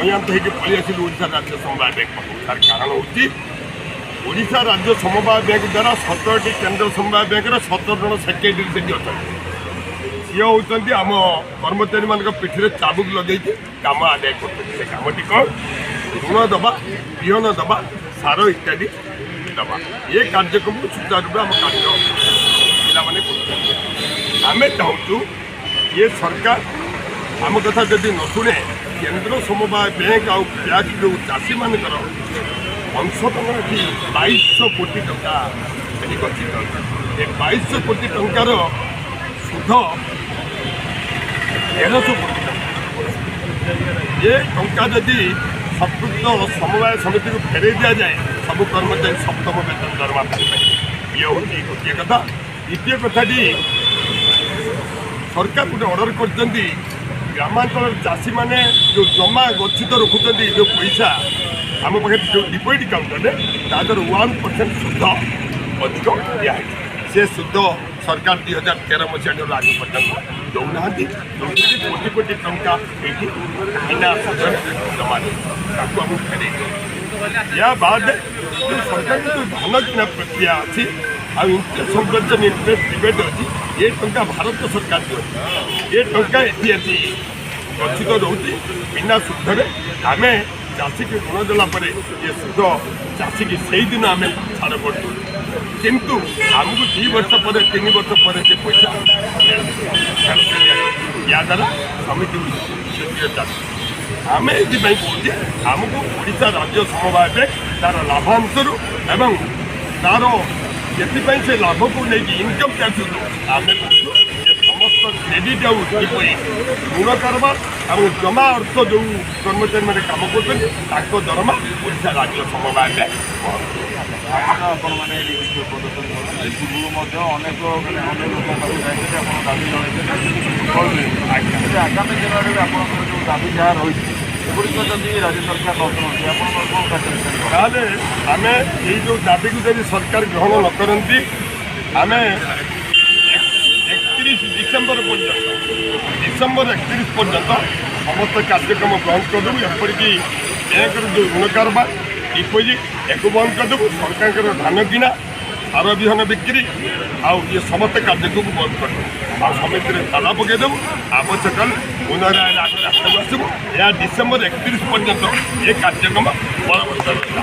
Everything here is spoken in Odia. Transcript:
ନୟାନ୍ତ ହେଇକି ପଳେଇ ଆସିଲୁ ଓଡ଼ିଶା ରାଜ୍ୟ ସମବାୟ ବ୍ୟାଙ୍କ ପାଖକୁ। ତାର କାରଣ ହେଉଛି, ଓଡ଼ିଶା ରାଜ୍ୟ ସମବାୟ ବ୍ୟାଙ୍କ ଦ୍ୱାରା 17ଟି କେନ୍ଦ୍ର ସମବାୟ ବ୍ୟାଙ୍କର 17 ଜଣ ସେକ୍ରେଟାରୀ ସେଠି ଅଛନ୍ତି। ସିଏ ହେଉଛନ୍ତି ଆମ କର୍ମଚାରୀମାନଙ୍କ ପିଠିରେ ଚାବୁକ ଲଗେଇକି କାମ ଆଦାୟ କରୁଛନ୍ତି। ସେ କାମଟି କ'ଣ? ଋଣ ଦେବା, ବିହନ ଦେବା, ସାର ଇତ୍ୟାଦି ଦେବା। ଏ କାର୍ଯ୍ୟକ୍ରମକୁ ସୁଚାରୁ ରୂପେ ଆମ କାର୍ଯ୍ୟ ପିଲାମାନେ କରୁଛନ୍ତି। ଆମେ ଚାହୁଁଛୁ, ଏ ସରକାର ଆମ କଥା ଯଦି ନ ଶୁଣେ, କେନ୍ଦ୍ର ସମବାୟ ବ୍ୟାଙ୍କ ଆଉ ବ୍ୟାଙ୍କ ଯେଉଁ ଚାଷୀମାନଙ୍କର ଅଂଶଧନ ଏଠି 2200 କୋଟି ଟଙ୍କା ସେଠି ଗଚ୍ଛିତ ଅଛି। ଏ 2200 କୋଟି ଟଙ୍କାର ସୁଧ 1300 କୋଟି ଟଙ୍କା। ଏ ଟଙ୍କା ଯଦି ସମ୍ପୃକ୍ତ ସମବାୟ ସମିତିକୁ ଫେରାଇ ଦିଆଯାଏ, ସବୁ କର୍ମଚାରୀ ସପ୍ତମ ବେତନ ଦରମା ପାଇପାରିବେ। ଇଏ ହେଉଛି ଗୋଟିଏ କଥା। ଦ୍ୱିତୀୟ କଥାଟି, ସରକାର ଗୋଟେ ଅର୍ଡ଼ର କରିଛନ୍ତି, ଗ୍ରାମାଞ୍ଚଳର ଚାଷୀମାନେ ଯେଉଁ ଜମା ଗଚ୍ଛିତ ରଖୁଛନ୍ତି, ଯେଉଁ ପଇସା ଆମ ପାଖରେ ଯେଉଁ ଡିପୋଜିଟ୍ କାଉଣ୍ଟରରେ, ତା ଦେହରେ 1% ସୁଧ ଅଧିକ ଦିଆହେଇଛି। ସେ ସୁଧ ସରକାର 2013 ମସିହା ଠାରୁ ଆଜି ପର୍ଯ୍ୟନ୍ତ ଦେଉନାହାନ୍ତି, ଯେଉଁଥିରେ କି କୋଟି କୋଟି ଟଙ୍କା ଏଇଠି ବିନା ସୁଧରେ ଜମା ରହିଛି। ତାକୁ ଆମକୁ ଫେରେଇ ଦିଅନ୍ତୁ। ଏହା ବାଦ ଯେଉଁ ସରକାରଙ୍କ ଯେଉଁ ଧାନ କିଣା ପ୍ରକ୍ରିୟା ଅଛି ଆଉ ଇଣ୍ଟରେଷ୍ଟ ସବଭେନ୍ସନ୍, ଇଣ୍ଟରେଷ୍ଟ ରିବେଟ୍ ଅଛି, ଏ ଟଙ୍କା ଭାରତ ସରକାର ଦିଅନ୍ତି। ଏ ଟଙ୍କା ଏଠି ଆସି ଗଚ୍ଛିତ ରହୁଛି ବିନା ସୁଧରେ। ଆମେ ଚାଷୀକି ଋଣ ଦେଲା ପରେ ଏ ସୁଧ ଚାଷୀକି ସେଇଦିନ ଆମେ ଛାଡ଼ କରିଦେଉଛୁ, କିନ୍ତୁ ଆମକୁ 2 ବର୍ଷ ପରେ, 3 ବର୍ଷ ପରେ ସେ ପଇସା ଫେରସ୍ତ ଦିଆଯାଉଛି। ଏହାଦ୍ୱାରା ସମିତି କ୍ଷତିର ଚାଷୀ। ଆମେ ଏଥିପାଇଁ କହୁଛେ, ଆମକୁ ଓଡ଼ିଶା ରାଜ୍ୟ ସମବାୟ ବ୍ୟାଙ୍କ ତାର ଲାଭାଂଶରୁ ଏବଂ ତାର ସେଥିପାଇଁ ସେ ଲାଭକୁ ନେଇକି ଇନକମ୍ ଟ୍ୟାକ୍ସ ଦେଉଛି। ଆମେ କହୁଛୁ ଯେ ସମସ୍ତ କ୍ରେଡ଼ିଟ୍ ଆଉ ଡିପୋଜିଟ୍, ଋଣ କାରବାର ଏବଂ ଜମା ଅର୍ଥ, ଯେଉଁ କର୍ମଚାରୀମାନେ କାମ କରୁଛନ୍ତି, ତାଙ୍କ ଦରମା ଓଡ଼ିଶା ରାଜ୍ୟ ସମବାୟ ବ୍ୟାଙ୍କ ବହନ କରିବ। ଆପଣମାନେ ଏଠି ବିକ୍ଷୋଭ ପ୍ରଦର୍ଶନ କରୁଛନ୍ତି। ପୂର୍ବରୁ ମଧ୍ୟ ଅନେକ, ମାନେ ଅନେକ ଲୋକଙ୍କ ପାଖକୁ ଯାଇଛନ୍ତି, ଆପଣ ଦାବି ଜଣାଇଛନ୍ତି, ଫଳ ମିଳିବ। ତେବେ ଆଗାମୀ ଦିନରେ ବି ଆପଣଙ୍କର ଯେଉଁ ଦାବି ଯାହା ରହିଛି, ଏଗୁଡ଼ିକ ଯଦି ରାଜ୍ୟ ସରକାର ନ ଶୁଣନ୍ତି, ଆପଣଙ୍କର କ'ଣ କାର୍ଯ୍ୟାନୁଷ୍ଠାନ କରିବେ? ତାହେଲେ ଆମେ ଏଇ ଯେଉଁ ଦାବିକୁ ଯଦି ସରକାର ଗ୍ରହଣ ନ କରନ୍ତି, ଆମେ 31 ଡିସେମ୍ବର ପର୍ଯ୍ୟନ୍ତ, ଡିସେମ୍ବର 31 ପର୍ଯ୍ୟନ୍ତ ସମସ୍ତ କାର୍ଯ୍ୟକ୍ରମ ବନ୍ଦ କରିଦେବୁ। ଏପରିକି ବ୍ୟାଙ୍କର ଯେଉଁ ଋଣ କାରବାର, ଡିପୋଜିଟ୍, ଏକୁ ବନ୍ଦ କରିଦେବୁ। ସରକାରଙ୍କର ଧାନ କିଣା, ସାର ବିହନ ବିକ୍ରି ଆଉ ଇଏ ସମସ୍ତ କାର୍ଯ୍ୟକୁ ବନ୍ଦ କରିଦେବୁ ଆଉ ସମିତିରେ ତାଲା ପକାଇଦେବୁ। ଆବଶ୍ୟକ ହେଲେ ପୁନରାୟ ରାସ୍ତାକୁ ଆସିବୁ। ଏହା ଡିସେମ୍ବର 31 ପର୍ଯ୍ୟନ୍ତ ଏ କାର୍ଯ୍ୟକ୍ରମ ବଳବତ୍ତର ରହିଲା।